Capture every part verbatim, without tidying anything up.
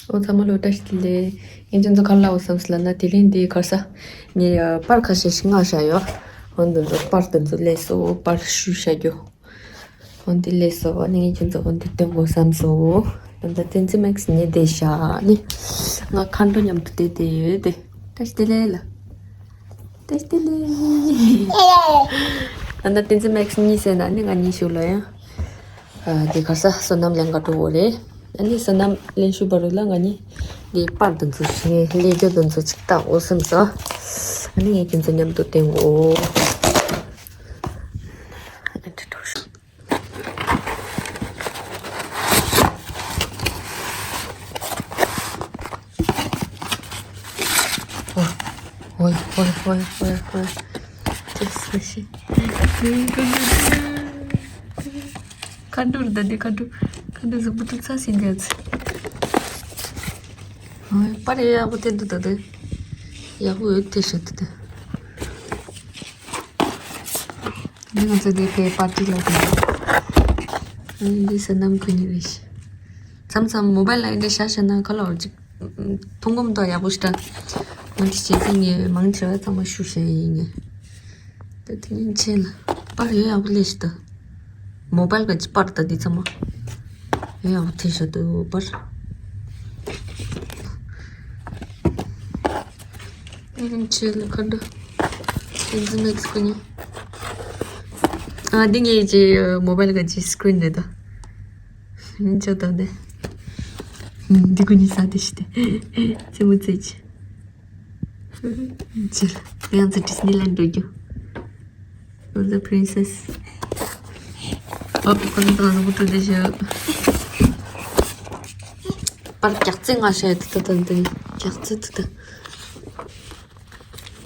ཨོ་ཚང་མ་ལོ་བཀྲ་ཤིས་བདེ་ལེགས། ངས་ཁྱེད་ཚོ་ག་རེ་ལབ་དགོས་བསམ་སོང་ལབ་ན། དེ་རིང་འདི་ག་རེ་ཟ། ངས་པར་ཁ་ཤས་ཤིག་མངགས་བཞག་ཡོད། འོ་འདི་ཚོ་པར་འདི་ཚོ་སླེབས་སོང་། པར་བཤུས་བཞག་རྒྱུ། འོ་འདི་སླེབས་སོང་། ཨ་ནི་ངས་ཁྱེད་ཚོ་འོ་འདི་སྟོན་དགོས་བསམ་སོང་། ད་ལྟ་བསྟན་འཛིན་མེག་སི་ཉལ་བསྡད་ཤག་ཨ་ནི་ང་མཁའ་འགྲོ་མཉམ་དུ་བསྡད་བསྡད་ཡོད་དེ། བཀྲ་ཤིས་བདེ་ལེགས་ལ། བཀྲ་ཤིས་བདེ་ལེགས། ད་ལྟ་བསྟན་འཛིན་མེག་སི་གཉིད་སད་ན་ཨ་ནི་ང་གཉིད་ཤུགས་ལ་ཡང་། ཨ་དེ་ག་རེ་ཟ། བསོད་ནམས་ལེན་ག་འགྲོ་དགོས་རེད། ཨ་ནི་བསོད་ནམས་ལེན་ཤུལ་བར་དུ་ལ་ང་གཉིས་འདི་པར་དེ་ཚོ་ཞིག་ལས་རྒྱུ་དེ་ཚོ་ཅིག་བལྟ་དགོས་བསམ་སོང་། ཨ་ནི་ངས་ཁྱེད་ཚོ་མཉམ་དུ་བསྟན་དགོས། ཨོའི་ཨོའི་ཨོའི་ཨོའི་ཨོའི། ཅེས་ཟེར་ཞིག་མཁའ་འགྲོ་རེད་ད། འདི་མཁའ་འགྲོ། མཁའ་འགྲོ་གཟུགས་པོ་ཐུག་ཚ་ཟིན་རྒྱ་ཚ། ཨོའི་པར་ཡག་པོ་བསྟན་འདུག་ད་དེ། ཡག་པོ་ཡོད་དེ་ཤོད་དེ་དེ། འདི་ང་ཚོ་འདི་ཕའི་པར་ཊི་ལ་དེ། ཨ་ནི་འདི་བསོད་ནམས་ཁོ་གཉིས་རེད་ཤག་མཚམས་མཚམས་མོ་བལ་ལ་འདི་འདྲ་བཞག་བཞག་ན་ཁ་ལོ་ཅིག་མཐོང་གོམ་དང་ཡག་པོ་ཞིག་འདྲ། ང་འདི་བྱེད་ཀྱི་ངས་མང་ཆེ་བ་ཚང་མ་བཤུས་བཞག་ཡིན་ངས། ད་དེ་ནས་མཆན་ལ་པར་ཡོད་ཡག་པོ་སླེབས་ཤག་ད། མོ་བལ་ག་ཅིག་པར་ད་འདི་ཚང་མ་ཡོད་ཡག་པོ་ཐེབས་ཤག་འདུག་པར། ཨེ་རིང་ཆེ་ལ་ཁ་འདྲ། བསྟན་འཛིན་མེག་སི་ཁོ་གཉིས། ཨ་འདི་ངའི་ཅི་མོ་བལ་ག་ཅིག་སི་ཀི་རིན་རེད་ད། ཡིན་ཆོག་ད་དེ། འདི་ཁོ་གཉིས་ས་དེ་ཤི་དེ། རྩེད་མོ་རྩེད་ཅི། ཅི། ང་ཚོ་ཌི་སི་ནི་ལན་འགྲོ་རྒྱུ། ང་ཚོ་པི་རིན་སེ་སི། ཨོ་ཁོ་ཚོ་དང་ལོག་འགྲོ་དེ་ཤི། པར་རྒྱག་རྩེ་ང་ཤ་ཡི་ཏི་ཏ་ཏན་ཏན་རྒྱག་རྩེ་ཏི་ཏ།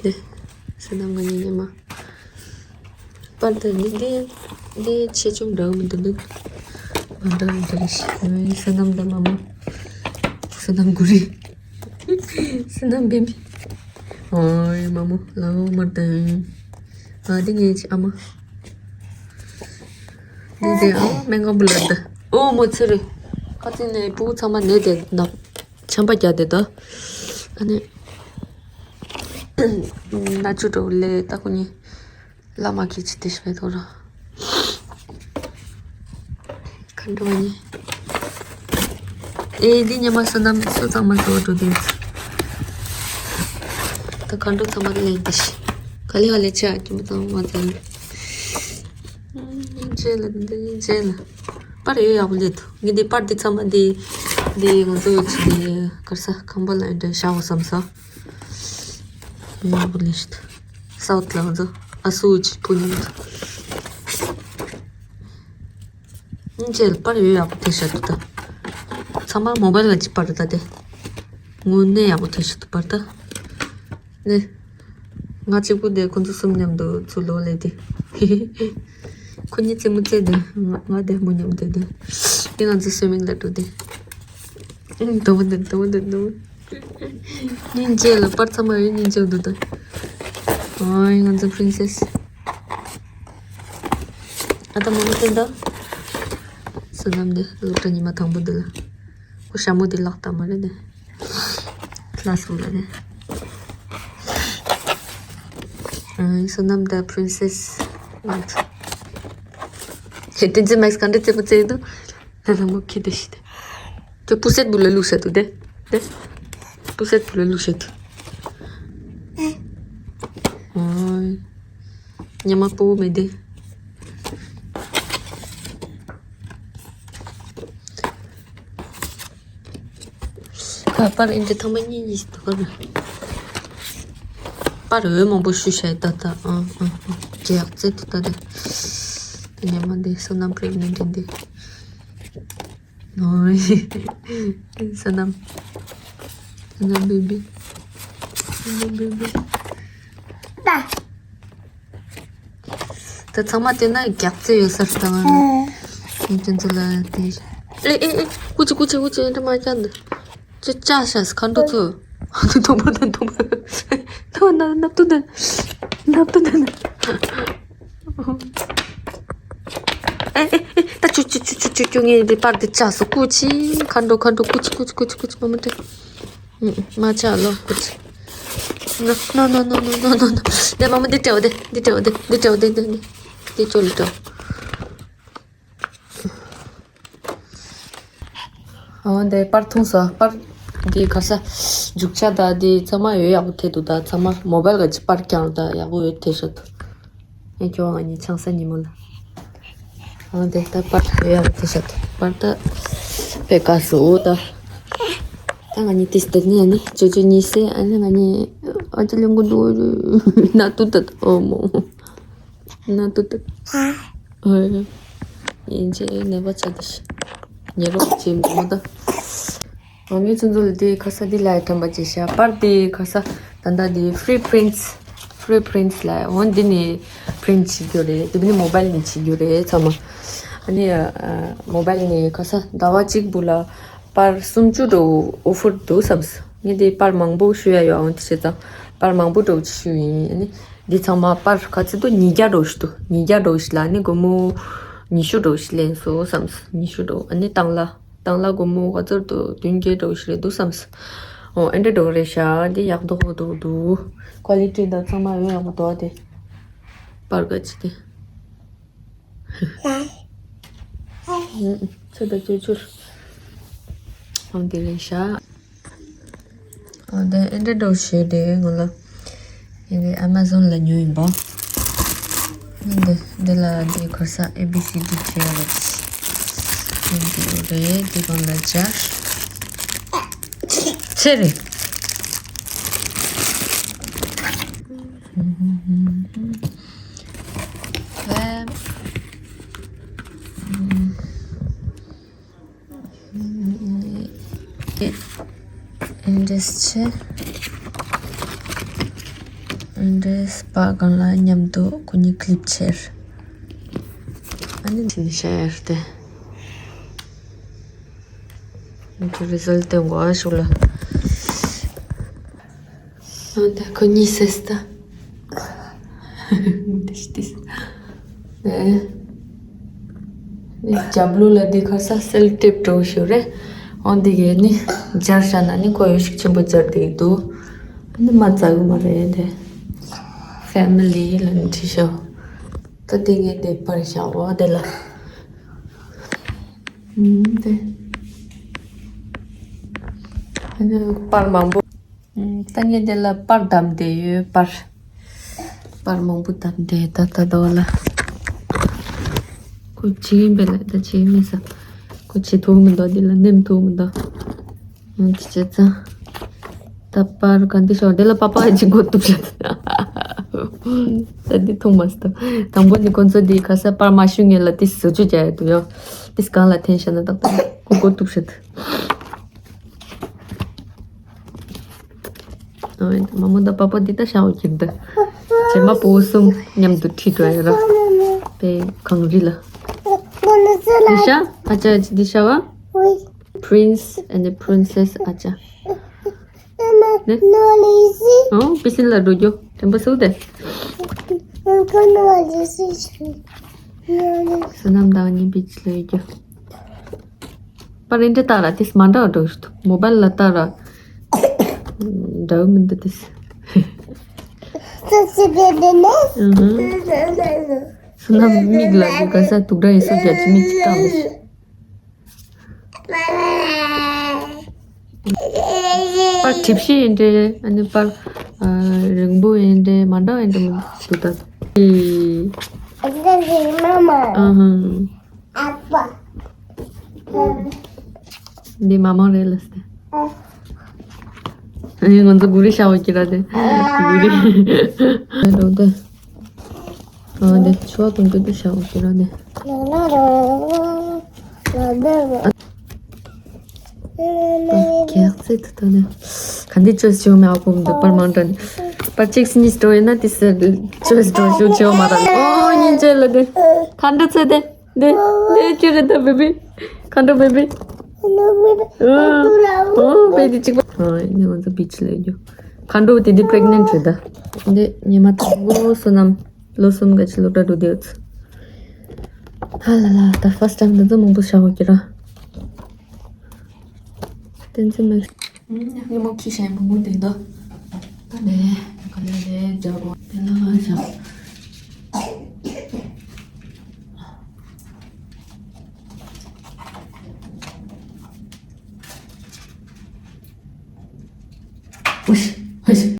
དེ། བསོད་ནམས་ང་གཉིས་ཉི་མ། པར་དེ་འདི་འདི་འདི་ཆེ་ཆུང་འདྲ་མི་འདུག་འདུག་མ་འདྲ་མི་འདུག་རེད་ཤི། བསོད་ནམས་དང་མ་མོ། བསོད་ནམས་གུ་རི། བསོད་ནམས་བེ་བི། ཨོའི་མ་མོ་ལའོ་མར་དང་། ཨ་འདི་ངའི་ཨ་མ། འདི་དེ་ཨ་སྨན་ཁང་བུ་ལ་ད། ཨོ་མོ་ཚེ་རེད། ཁ་ཚིག་ནས་ཕྲུ་གུ་ཚང་མ་ནད་དེ་ནག་ཆམ་པ་རྒྱག་དེ་ད། ཨ་ནི། ན་ཆུ་འགྲོ་ལེ་ད་ཁོ་གཉིས། བླ་མ་ཁྱེད་ཀྱི་དེ་ཤི་བའི་ཐོག་ར། མཁའ་འགྲོ་ནི། ཨེ་འདི་ཉི་མ་བསོད་ནམས་སུ་ཚང་མ་བཟོ་འགྲོ་དེ། ད་མཁའ་འགྲོ་ཚང་མ་ལེན་དེ་ཤི། ག་ལེ་ག་ལེ་ཆ་ཀྱི་མ་ཚང་མ་ཚང་། ཉིན་བྱེད་ལ་འདི་ཉིན་བྱེད་ལ། པར་ཡོད་ཡག་པོ་ལེད་དོ། ངས་འདི་པར་འདི་ཚང་མ་འདི། འདི་ང་ཚོ་ཆི་འདི་གར་ས་ཁང་པ་ལ་འདྲ་བཞག་འོ་བསམ་ས། ཡག་པོ་ལེད་ཤི། སའུ་ཐི་ལ་ང་ཚོ་ཨ་སུ་ཅི་ཕུ་ཉིན་ཚོ། ཉིན་བྱེད་ལ་པར་ཡོད་ཡག་པོ་ཐེབས་ཤག་འདུག་ད། ཚང་མ་མོ་བལ་ལ་ཅི་པར་ད་དེ། དངོས་གནས་ཡག་པོ་ཐེབས་ཤག་འདུག་པར་ད། ནས། ང་གཅིག་པུ་དེ་ཁོ་ཚོ་གསུམ་མཉམ་དུ་ཚུར་ལོག་ལེ་དེ། ཁོ་གཉིས་རྩེད་མོ་རྩེ་དེ་ང་ང་དེ་མོ་མཉམ་དེ་དེ། དེ་ང་ཚོ་སུའི་མིང་ལ་འགྲོ་དེ། དོ་མོ་དེ་དོ་མོ་དེ་དོ་མོ། སྙིང་རྗེ་ལ་པར་ཚང་མ་ཡོད་སྙིང་རྗེ་འདུག་ད། ཨོའི་ང་ཚོ་པི་རིན་སེ་སི། ཨ་ད་མོ་མོ་བསྟན་ད། བསོད་ནམས་དེ་སློབ་གྲྭ་ཉི་མ་དང་པོ་དེ་ལ། ཁོ་ཞྭ་མོ་དེ་ལག་བསྟར་མ་རེད་དེ། ཁི་ལ་སི་རུམ་ལ་ནི། ཨ་བསོད་ནམས་དང་པི་རིན་སེ་སི། ཧེ་བསྟན་འཛིན་མེག་སི་ག་འདྲ་རྩེད་མོ་རྩེ་འདུག་ལ་ལ་མོ་ཁྱི་དེ་ཤི་དེ། ཁྱོད་པུ་སེད་བུ་ལ་ལུག་ས་འདུག་དེ། དེ། པུ་སེད་བུ་ལ་ལུག་ས་འདུག་ཨོའི། ཉི་མ་པོ་མེད་དེ། ཁ་པར་ཨིན་དྲ་ཐང་པ་གཉིས་གཉིས་ཤིག་འདུག་ག་རེད། པར་འོས་མང་པོ་ཞུ་ཤ་ཡི་ད་ད་ཨང་ཨང་ཨང་། ཇེ་ཡག་རྩེ་དུ་ད་རེད། ཉི་མ་འདི་བསོད་ནམས་པི་རེག་ནེན་ཊི་འདི། ཨོའི། བསོད་ནམས། བསོད་ནམས་བེ་བི། བསོད་ནམས་བེ་བི། ད། ད་ཚང་མ་བལྟས་ན་རྒྱག་རྩེ་ཡོད་ས་རེད་ད་ང་ལ། ཁྱེད་ཚོ་ལ་དེ། ཨེ་ཨེ་ཨེ། ཀུ་ཅི་ཀུ་ཅི་ཀུ་ཅི་ཨེ་འདྲ་མ་རྒྱག་འདི། ཅི་ཅག་ཤ་སི་མཁའ་འགྲོ་ཚོ། དུམ་བུ་དང་དུམ་བུ། དུམ་བུ་ན་ནབ་ཏུ་ནན། ནབ་ཏུ་ནན། ཨེ་ཨེ་ཨེ། ད་ ཅུ་ཅུ་ཅུ་ཅུ་ཅུ་ཅུ། ངས་འདི་པར་འདི་བཅག་སོང་། སྐུ་མཁྱེན། མཁའ་འགྲོ་མཁའ་འགྲོ། སྐུ་མཁྱེན་སྐུ་མཁྱེན་སྐུ་མཁྱེན། མ་མ་བཅག་ལོ། སྐུ་མཁྱེན། ནོ་ནོ་ནོ། དེ་མ་མ་འདི་སྤྲད་འོ། དེ་འདི་སྤྲད་འོ། དེ་འདི་སྤྲད་འོ། དེ་འདི་འདི་འདི་ཅོ་ལི་སྤྲད་འོ། འོ་འདི་པར་འཐུང་སོང་། པར་འདི་ག་ས་རྒྱུག་ཆ་དང་འདི་ཚང་མ་ཡོད། ཡག་པོ་ཐེབས་འདུག་ད་ཚང་མ་མོ་བལ་ག་ཅིག་པར་རྐྱང་ད་ཡག་པོ་ཡོད་ཐེབས་ཤག་འདུག་ཨེ་ཁྱོད་ང་གཉིས་ཆང་ས་ཉིན་མོ་ལ། འོ་འདི་ད་པར་ཡོད་ཡག་ཐེབས་ཤག་འདུག་པར་ད་པེ་ཀ་སོ་ད། ད་ང་གཉིས་ཏིས་ཏིས་ནི་ཨ་ནི་ཅོ་ཅོ་གཉིས་སེ་ཨ་ནི་ང་གཉིས་ཨ་ཅི་ལེན་གོ་འདུག་ན་ཏུ་ཏུ་ཨོ་མོ། ན་ཏུ་ཏུ། ཨོ་ཡིན་ཅེ་ནེ་བ་ཆ་དི་ཤི་ཉེ་རོགས་ཅེ་མོ་ད། ང་མི་ཚོ་ཚོ་ལ་དེ་ཁ་ས་དེ་ལ་ཡ་ཐམ་པ་ཅེ་ཤ་པར་དེ་ཁ་ས་ད་ད་དེ་Free Prints Free Prints ལ་འོན་དེ་ནི་print བྱེད་རྒྱུ་རེད། དེ་ནི་mobile ནས་བྱེད་རྒྱུ་རེད་ཚང་མ། ཨ་ནི་mobile ནས་ཁ་ས་ཟླ་བ་གཅིག་པུ་ལ་པར་སུམ་ཅུ་འགྲོ་offer འདུག་བསམས། ངས་དེ་པར་མང་པོ་ཞུ་ཡ་ཡོད། འོན་དེ་བྱས་ཙང་པར་མང་པོ་འགྲོ་ཅིག་ཞུ་ཡིན། ཨ་ནི་འདི་ཚང་མ་པར་ག་ཚོད་འདུག་ཉིས་བརྒྱ་འགྲོ་ཞིག་འདུག་ཉིས་བརྒྱ་འགྲོ་ཞིག་ལ་ནི་སྒོར་མོ་ཉི་ཤུ་འགྲོ་ཞིག་ལེན་སོང་བསམས། ཉི་ཤུ་འགྲོ། ཨ་ནི་དང་ལ་དང་ལ་སྒོར་མོ་ག་ཚོད་འདུག་བདུན་བརྒྱ་འགྲོ་ཞིག་རེད་འདུག་བསམས། ཨོ་ཨེ་འདྲ་འགྲོ་རེད་ཤག་འདི་ཡག་འདུག་ཧོ་འདུག་འདུག quality དང་ཚང་མ་ཡོད། ཡག་པོ་འདུག་ཨ་དེ་པར་ག་ཅི་དེ། ཚོད་ད་ཅོ་ཅོར། ཨང་དེ་རེད་ཤག་འོ་དེ་ཨེ་འདྲ་འགྲོ་ཞེས་དེ་ང་ལ་ཡིན་གྱི་Amazon ལ་ཉོས་ཡིན་པ། འདི་འདི་ལ་འདི་ཁོ་ས་A B C D བྲིས་ཡོད་རེད། འདི་རེད། འདི་གང་ལ་སྦྱར། ཚེ་རེད། ཨེ་འདྲས་ཆེ། ཨེ་འདྲས་པ་གང་ལ་མཉམ་དུ་ཁོ་གཉིས་clip བྱེད། ཨ་ནི་དེ་ཤ་ཡར་ཏེ། ཨ་ནི་result དེ་འགོ་ཨ་ཤུག་ལ། ཨ་ད་ཁོ་གཉིས་སེ་སྟ། འདི་ཤི་ཏིས། ཨེ། ནི་རྒྱབ་ལོགས་ལ་འདི་ཁ་ས་sellotape འགྲོ་ཞུ་རེད། འོ་འདི་གས་ནི་སྦྱར་བཞག་ན་ནི་ཁོ་ཡོད་ཤུགས་ཆེན་པོ་སྦྱར་བསྡད་འདུག་ཨ་ནི་མ་རྩ་གི་མ་རེད་དེ། Family ལ་ནི་བྲིས་ཤོག་ད་འདི་གས་འདི་པར་བཞག་རོགས་དེ་ལ། ཨུམ་དེ། ཨ་ནི་པར་མང་པོ། ཨུམ། ད་ངས་དེ་ལ་པར་བདམས་ཏེ་ཡོད། པར། པར་མང་པོ་བདམས་ཏེ་ད་ད་ད་བ་ལ། ཁོ་ཅི་ཡིན་པས་ལ་ད་ཅི་ཡིན་མིན་ས། ཁོ་ཅི་ཐུག་མི་འདུག་འདི་ལ་ནེམ་ཐུག་མི་འདུག་ཨུམ། དེ་བྱས་ཙང་། ད་པར་ག་འདི་ཤོག་འདི་ལ་པ་པ་ཅི་མགོ་གཏུབ་ཤག་ད་འདི་མཐོང་མ་སོང་། དང་པོ་ནི་ཁོ་ཚོ་འདི་ག་ས་པར་མ་ཞུ་ངེས་ལ་དེ་ཟ་ཆུ་རྒྱག་ཡ་འདུག་ཡོ། དེ་སྒང་ལ་འཐེན་ཤག་ན་ད་ད་ཁོ་མགོ་གཏུབ་ཤག་མ་མོ་དང་པ་པ་འདི་ད་ཤ་འོ་ཁྱེར་འདི། རྗེས་མ་བུ་གསུམ་མཉམ་དུ་ཁྲིད་འགྲོ་ཡ་ར། པའི་གངས་རི་ལ། འདི་ཤ་ཨ་ཅག་འདི་ཤ་བ། Prince and Princess ཨ་ཅག་ཨོ་པི་སིན་ལ་འགྲོ་རྒྱུ་དྲན་པ་སུ་དེ། བསོད་ནམས་དང་གཉིས་པི་ཅི་ལ་ཡོད་རྒྱུ། པར་རིན་འདྲ་བཏགས་ར་དེས་མ་འདྲ་བ་འགྲོ་ཞུ། མོ་བལ་ལ་བཏགས་ར་འདྲ་བོ་མི་འདུག་དེས། བསོད་ནམས་མིག་ལ་དེ་ག་ས་དུག་སྒྲ་ཡིན་སོ་རྒྱ་ཆེ་མིག་ཅིག་བཏགས་མི་ཤེས། པར་གྲིབ་བཞི་ཡིན་འདྲ་ཨ་ནི་པར་རིང་པོ་ཡིན་འདྲ་མ་འདྲ་ཡིན་འདྲ་མི་འདུག་ད། ཨ་ཧ། འདི་མ་མང་རེད་ལ་སྟེ། ཨ་ནི་ང་ཚོ་གུ་རི་ཤ་བ་ཀི་ར་དེ། གུ་རི། འགྲོ་དེ། ཨ་དེ་ཆུ་བ་ཀུན་ཏུ་དེ་ཤ་བ་ཀི་ར་དེ། ཨ་གེགས་ཚེ་དུ་ད་དེ། ག་འདི་ཅོས་ཅོ་མེ་ཨ་ཕོ་མི་འདུག་པར་མང་དྲན། པར་གཅིག་གཉིས་འགྲོ་ཡིན་ན་དེ་སེ་ཅོས་འགྲོ་ཞུ་ཆེ་བ་མ་རན། ཨོ་སྙིང་རྗེ་ལ་དེ། ཁ་འདྲ་ཚེ་དེ། འདི་འདི་ཅི་རེད་ད་བེ་བི། ཁ་འདྲ་བེ་བི། ཨོ་བེ་འདི་གཅིག་པ། ཨ་ནི་ང་ཚོ་བི་ཆི་ལ་རྒྱུ། ཁ་འདྲ་དེ་འདི་pregnant རེད་ད། འདི་ཉི་མ་དང་པོ་བསོད་ནམས་ལོ་གསུམ་ག་ཅི་ལོ་འདྲ་འགྲོ་དེ་ཡོད། ཧ་ལ་ལ། ད་first time འདི་ཚོ་མང་པོ་བྱ་དགོས་ཀྱི་ར། བསྟན་འཛིན་མ། ཉིན་མོ་ཁྱི་ཤ་མང་པོ་འདུག་འདུག་ད་ནས་ག་ལ་ལས་རྒྱག་རོགས། དེ་ལ་བཞག་ཧུཤ་ཧུཤ།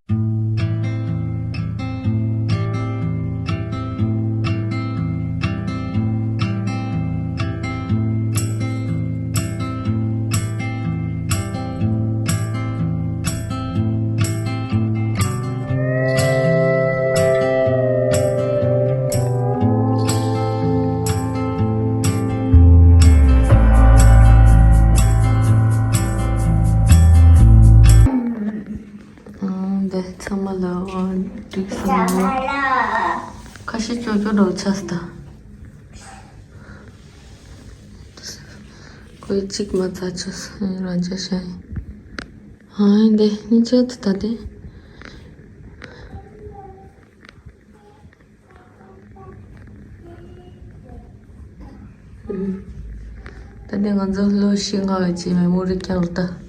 འདི་ཚང་མ་ལ་འགྲིག་སོང་། ཁ་ཤས་ཅོ་ཅོ་འགྲོ་ཆགས་སོང་། ཁོས་གཅིག་མ་ཚར་ཆགས་སོང་། རང་ཅག་ཤ་ཡིན། ཨ་འདི་གཉིས་ཆ་དུ་ད་དེ། ད་ནི་ང་ཚོ་ལོ་བཞི་ལྔ་བའི་རྗེས་མའི་མུ་རི་ཀྱང་ལ་ད།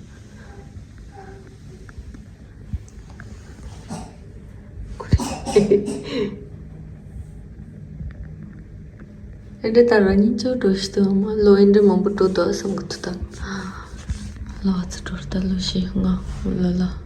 ཨེ་འདྲ་ད་རང་ཉིད་ཅོ་འགྲོ་ཤི་ཏུ་མ་ལོ་ཨེ་འདྲ་མང་པོ་འགྲོ་དོ་བསམ་གི་འདུག་ད། ལོ་ཚོ་འགྲོ་ད་ལོ་བཞི་ལྔ་ལོ་ལ།